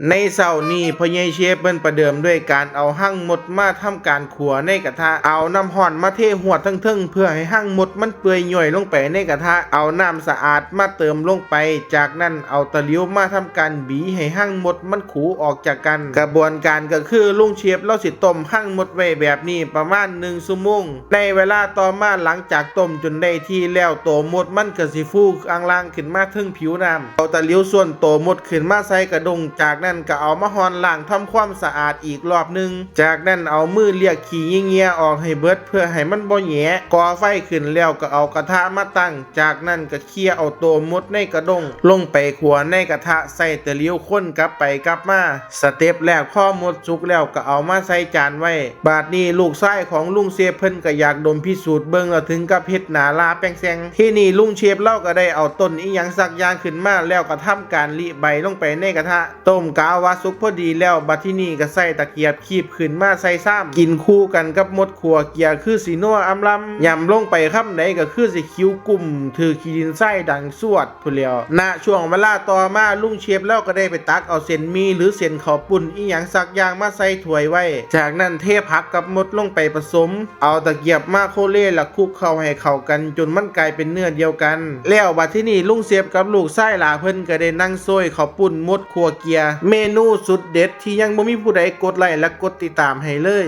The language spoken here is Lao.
ໃນເຊົ້ານີ້ ພໍ່ໃຫຍ່ເຊຟເພິ່ນປະເດີມດ້ວຍການເອົາຮັງມົດມາທຳການຂົ້ວໃນກະທະ, ເອົານ້ຳຮ້ອນມາເທຮວດທັງເທິງ ເພື່ອໃຫ້ຮັງມົດມັນເປື່ອຍຍ່ອຍລົງໄປໃນກະທະ, ເອົານ້ຳສະອາດມາເຕີມລົງໄປ, ຈາກນັ້ນເອົາຕະຫຼິວມາທຳການບີໃຫ້ຮັງມົດມັນຂູອອກຈາກກັນ. ກະບວນການກະຄືລຸງເຊຟລາວຊິຕົ້ມຮັງມົດໄວ້ແບບນີ້ປະມານໜຶ່ງຊົ່ວໂມງ. ໃນເວລາຕໍ່ມາ ຫຼັງຈາກຕົ້ມຈົນໄດ້ທີ່ແລ້ວ ໂຕມົດມັນກະຊິຟູອາງລ່າງຂຶ້ນມາເທິງຜິວນ້ຳ. ເອົາຕະຫຼິວສ່ວນໂຕມົດຂຶ້ນມາໃສ່ກະດ້ງ, ຈາກນັ້ນກະເອົາມາຮ່ອນລ້າງທຳຄວາມສະອາດອີກລອບໜຶ່ງ. ຈາກນັ້ນເອົາມືລຽກຂີ້ເຫຍື້ອອອກໃຫ້ເບິດ ເພື່ອໃຫ້ມັນບໍ່ແຫຍະ. ກໍ່ໄຟຂຶ້ນແລ້ວກະເອົາກະທະມາຕັ້ງ, ຈາກນັ້ນກະ ເຄຍເອົາໂຕມົດໃນກະດ້ງລົງໄປຂົ້ວໃນກະທະ, ໃຊ້ຕະຫຼິວຄົນກັບໄປກັບມາ. ສະເຕັບແລກ ພໍມົດສຸກແລ້ວກະເອົາມາໃສ່ຈານໄວ້. ບາດນີ້ລູກຊາຍຂອງລຸງເຊຟເພິ່ນກະຢາກດົມພິສູດເບິ່ງ ລະເຖິງກັບເຮັດໜ້າຫຼ້າແປງແຊງ. ທີນີ້ລຸງເຊຟລາວກະໄດ້ເອົາຕົ້ນອີ່ຫຍັງສັກຢ່າງຂຶ້ນມາ ແລ້ວກະທຳການລິໃບລົງໄປໃນກະທະ. ຕົ້ມກາວວ່າສຸກພໍດີແລ້ວ, ບັດທີນີ້ກະໃຊ້ຕະກຽບຄີບຂຶ້ນມາໃສ່ຊາມ, ກິນຄູ່ກັນກັບມົດຂົ້ວເກືອຄືຊິນົວອຳລຳ. ຫຍ້ຳລົງໄປຄຳໃດກະຄືຊິຂິວກຸ້ມ ຖືກຂີ້ດິນຊາຍດັງຊວດພຸ້ນແຫຼ້ວ. ນະຊ່ວງເວລາຕໍ່ມາ ລຸງເຊຟລາວກະໄດ້ໄປຕັກເອົາເສັ້ນໝີ່ ຫຼື ເສັ້ນເຂົ້າປຸ້ນອີ່ຫຍັງສັກຢ່າງມາໃສ່ຖ້ວຍໄວ້. ຈາກນັ້ນເທຜັກກັບມົດລົງໄປປະສົມ, ເອົາຕະກຽບມາໂຄເລ ລະຄຸກເຂົ້າໃຫ້ເຂົ້າກັນຈົນມັນກາຍເປັນເນື້ອດຽວກັນ. ແລ້ວບັດທີນີ້ລຸງເຊຟກັບລູກຊາຍຫຼ້າເພິ່ນກະໄດ້ນັ່ງໂຊຍເຂົ້າປຸ້ນມົດ ຂົ້ວເກືອ ເມນູສຸດເດັດທີ່ຍັງບໍ່ມີຜູ້ໃດກົດໄລ້ ແລະ ກົດຕິດຕາມໃຫ້ເລີຍ.